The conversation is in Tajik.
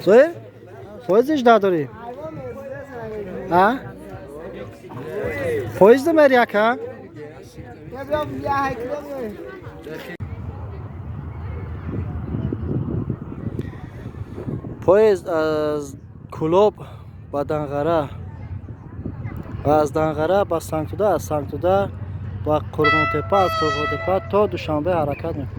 Зоир, поезд 18 дорӣ? А? Поезд мери, ака? Поезд аз Кӯлоб ба Данғара ва аз Данғара ба Сангтуда, аз Сангтуда ба Қурғонтепа, аз Қурғонтепа то Душанбе ҳаракат мекунад.